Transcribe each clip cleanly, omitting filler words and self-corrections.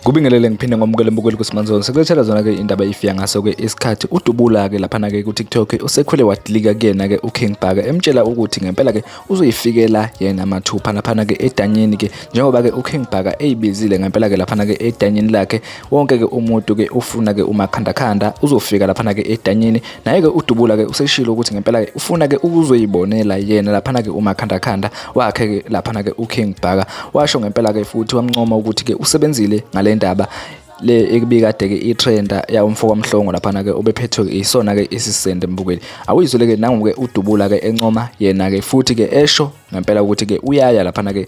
Kubingelele ngiphinde ngomukele mbukeli kuSimanzoni. Sekulethela zona ke indaba ifika ngaso ke isikhathi udubula ke laphana ke ku TikTok usekhwele wadilika kuyena ke uKing Bhaka emtshela ukuthi ngempela ke uzoyifikela yena mathupha laphana ke edanyeni ke njengoba ke uKing Bhaka eyibizile ngempela ke laphana ke edanyeni lakhe wonke ke umuntu ke ufuna ke umakhandakhanda uzofika laphana ke edanyeni naye ke udubula ke useshilo ukuthi ngempela ke ufuna ke ukuzoyibonela yena laphana ke umakhandakhanda wakhe ke laphana ke uKing Bhaka washo ngempela ke futhi wamncoma ukuthi ke usebenzile ngale ndaba le ekubikade ke itrenda yawumfo kwaMhlongo laphana ke obephethwe isona ke isisende mbukeli awuyizwele ke nangu ke udubula ke encoma yena ke futhi ke esho ngempela ukuthi ke uyaya laphana ke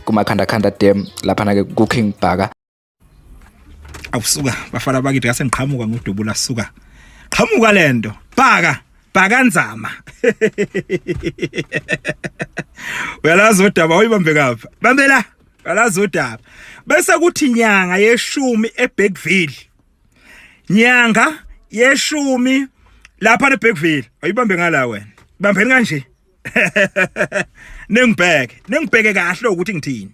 kumakhandakhanda dam laphana ke ku King Bhaka. Awusuka bafana bakithi ngase ngiqhamuka ngudubula suka qhamuka lento bhaka bhakanzama uyalazi udaba uyibambe kapha bambela uyalazi udaba bese kuthi nyanga yeshumi eBergville nyanga yeshumi lapha eBergville ayibambe ngala wena bambeni kanje ningibheke ningibheke kahle ukuthi ngithini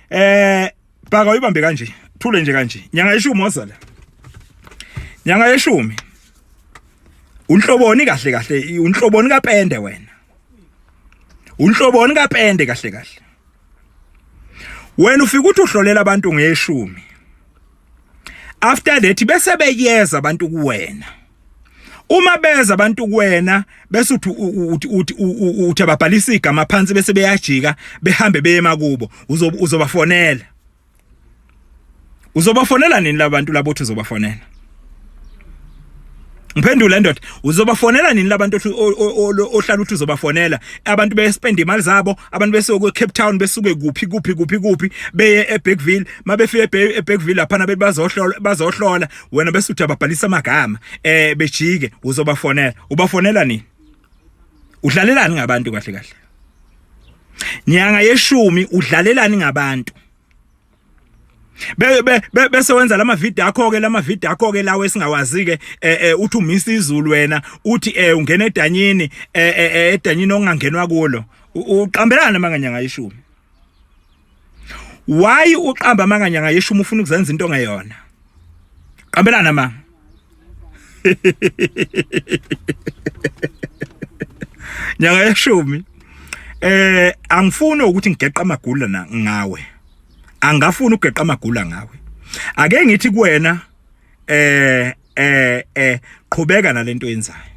eh bhaka uyibambe kanje thule nje kanje nyanga yeshumi wazala nyanga yeshumi unhloboni kahle kahle unhloboni kapende wena unhloboni kapende kahle kahle wena ufika uthi uhlolela abantu ngeshumi after that bese beyeza abantu kuwena uma beza abantu kuwena bese uthi uthi uthi uthi ababhalisa igama phansi bese beyajika behambe beyema kubo uzobafonela uzobafonela nini labantu labo uthi uzobafonela ngiphendule ndoda uzobafonela nini labantu ohlala uthi uzobafonela abantu bespend imali zabo abantu besuke Cape Town besuke kuphi kuphi kuphi kuphi beye eBergville mabefike eBergville lapha nabe bazohlola bazohlola wena bese uthi ababhalisa amagama eh bejike uzobafonela ubafonela nini udlalelani ngabantu kahle kahle nyanga yeshumi udlalelani ngabantu be bese wenza lama video akho ke lama video akho ke lawo esingawazi ke eh, eh uthi umisa izulu wena uthi eh ungena edanyini eh, eh, edanyini ongangenwa kulo uqambelana manganyanga yeshumi why uqamba amanga nyanga yeshumi ufuna ukuzenza into ongeyona qambelana ma nyanga yeshumi eh angifuni ukuthi ngigeqa amagula na ngawe angafuni ukugeqa amagula ngawe ake ngithi kuwena eh eh eh qhubeka nalento yenzayo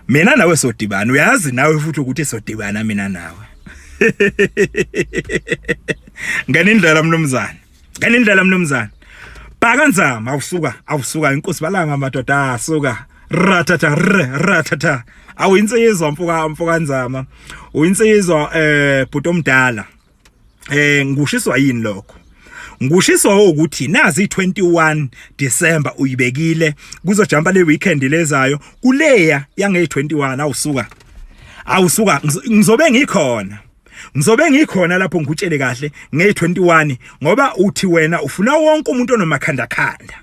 mina nawe sodibana uyazi nawe futhi ukuthi sodibana mina nawe ngene indlela mnumzane ngene indlela mnumzane bhaka nzama awusuka awusuka inkosi balanga madoda asuka ratata ratata awuyinsizwa mfuka mfuka nzama uyinsizwa eh bhuti omdala eh ngushiswa yini lokho ngushiswa ukuthi nazi 21 December uyibekile kuzojumpa le weekend lezayo kuleya yange 21 awusuka awusuka ngizobe ngikhona ngizobe ngikhona lapho ngikutshele kahle nge 21 ngoba uthi wena ufuna wonke umuntu onomakhanda khanda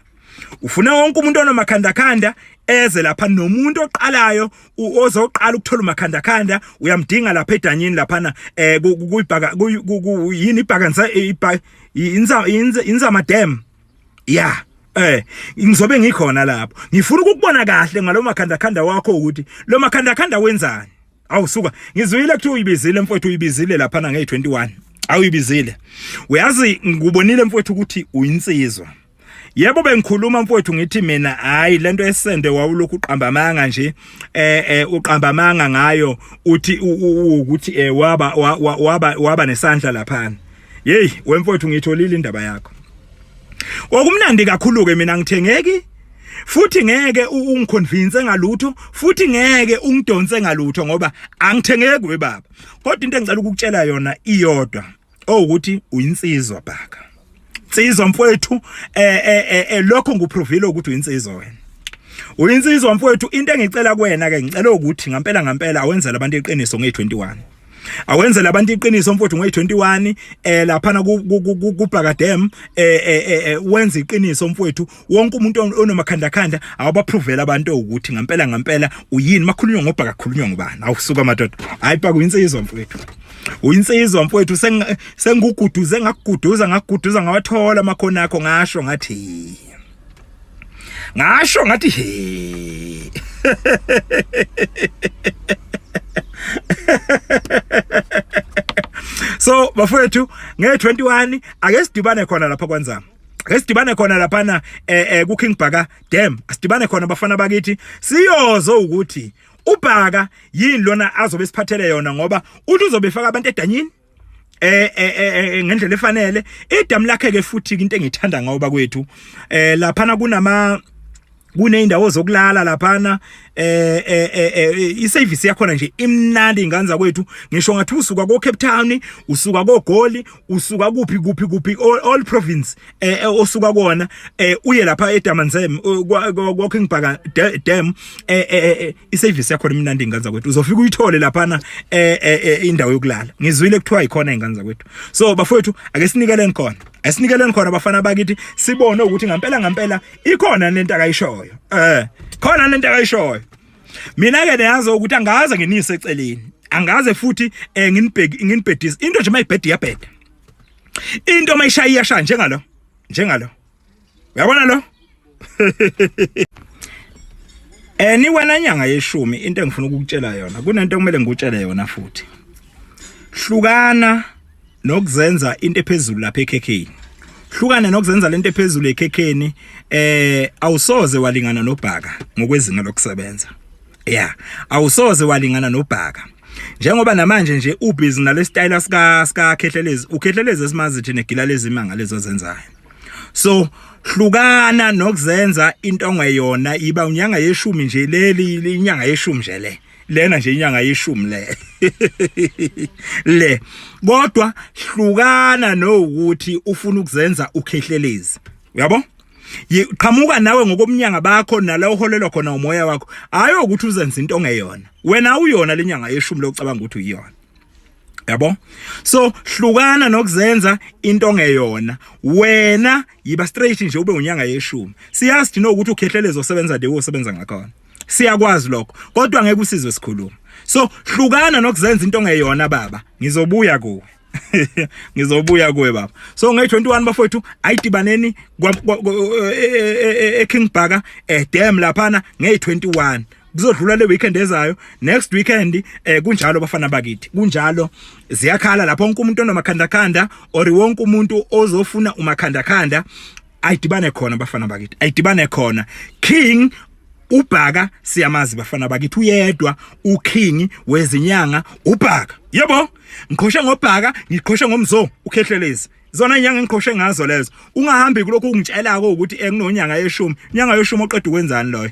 ufuna wonke umuntu onomakhandakhanda eze lapha nomuntu oqalayo ozoqala ukuthola umakhandakhanda uyamdinga lapha edanyini laphana eh kuyibhaka yini ibhaka inza inzama dam yeah eh ngizobe ngikhona lapho ngifuna ukukubona kahle ngalo makhandakhanda wakho ukuthi lo makhandakhanda wenzani awusuka ngizwile kuthiwa uyibizile mfowethu uyibizile lapha na nge21 awuyibizile uyazi ngikubonile mfowethu ukuthi uyinsizwa Yebo bengikhuluma mfowethu ngithi mina hayi lento esende wawulokhu uqamba amanga nje eh eh uqamba amanga ngayo uthi ukuthi eh waba waba waba nesandla laphana hey wemfowethu ngitholile indaba yakho okumnandi kakhulu ke mina ngithengeki futhi ngeke ungiconvince ngalutho futhi ngeke ungidonse ngalutho ngoba angithengeki webaba kodwa into engicela ukukutshela yona iyodwa owukuthi uyinsizwa bhaka insizwa mfowethu eh eh, eh, eh lokho nguprovile ukuthi uyinsizwa wena uyinsizwa mfowethu into engicela kuwena ke ngicela ukuthi ngampela ngampela awenzele abantu iqiniso nge21 Awenzele abantu iqiniso mfowethu ngoyi21 laphana ku Bhaka Dam, wenza iqiniso mfowethu. Wonke umuntu onomakhandakhanda awubaprovela abantu ukuthi ngempela ngempela uyini. Makhulunywa ngoBhaka, khulunywa ngobani? Awusuka madoda. Hayi Bhaka, uyinsizwa mfowethu, uyinsizwa mfowethu. Senguguduze, ngakuguduza, ngakuguduza, ngawathola amakhona akho. Ngasho ngathi he. So bafowethu, nge21 ake sidibane khona lapha kwaNzama, ake sidibane khona laphana ku King Bhaka Dam. Asidibane khona bafana bakithi, siyozo ukuthi uBhaka yini lona azobe siphathele yona, ngoba uthi uzobe efaka abantu edanyini ngendlela efanele. Idamu lakhe ke futhi into engithanda ngoba kwethu laphana kunama kuneyindawo zokulala laphana, iservice yakhona nje imnandi ingane zakwethu. Ngisho ngathi usuka ko Cape Town, usuka ko Goli, usuka kuphi kuphi kuphi, all province osuka kona uye lapha eDamanzem kwa King Bhaka Dam, iservice yakhona imnandi ingane zakwethu. Uzofika uyithole laphana indawo yokulala. Ngizwile kuthiwa ikhona ingane zakwethu. So bafowethu, ake sinikeleni khona, asinikeleni khona bafana bakithi, sibone ukuthi ngempela ngempela ikhona lento akayishoyo, khona lento akayishoyo. Mina ke niyazi ukuthi angaze nginise eceleni, angaze futhi nginibheki nginibhedise into nje. Mayibhedi iyabheda into, mayishaya iyashaya, njengalo njengalo, uyabona lo. Ni wena nyanga yeshumi, into engifuna ukukutshela yona, kunento okumele ngikutshele yona futhi. Hlukana nokuzenza into ephezulu lapha ekhekheni, hlukana nokuzenza lento ephezulu ekhekheni. Awusoze walingana noBhaka ngokwezinga lokusebenza. Yeah, awusoze walingana noBhaka, njengoba namanje nje ubusy nale style sika Khehlelezi, uKhehlelezi esimazi thina gila lezi imanga lezo zenzayo. So hlukana nokuzenza into ongeyona. Iba unyanga yeshumi nje, leli inyanga yeshumi nje le, lena nje inyanga yeshumi le le, kodwa hlukana nokuthi ufuna ukuzenza uKhehlelezi, uyabo? Qhamuka nawe ngokomnyanga bakho nala uholelwa khona umoya wakho, hayi ukuthi uzenze into ongeyona. Wena uyona lenyanga yeshumi locabanga ukuthi uyiyona, yabo? So hlukana nokuzenza into ongeyona wena. Yiba straight nje, ube unyanga yeshumi. Siyazi thina ukuthi uKhehlelezi osebenza the way osebenza ngakhona, siyakwazi lokho, kodwa ngeke usizwe sikhuluma. So hlukana nokuzenza into ongeyona baba. Ngizobuya kuwe, ngizobuya kuwe baba. So nge21 bafowethu, ayidibaneni eKing Bhaka Dam laphana nge21. Kuzodlula le weekend ezayo, next weekend. Kunjalo bafana bakithi, kunjalo, ziyakhala lapho. Wonke umuntu onomakhandakhanda or wonke umuntu ozofuna umakhandakhanda, ayidibane khona bafana bakithi, ayidibane khona. King uBhaka siyamazi bafana bakithi, uyedwa uking wezinyanga uBhaka. Yebo, ngiqhoshe ngoBhaka, ngiqhoshe ngomzo uKhehlelezi, zona inyanga engiqhoshe ngazo lezo. Ungahambi kulokhu ungitshelako ukuthi kunonyanga yeshumi, inyanga yeshumi oqeda ukwenzani loyo?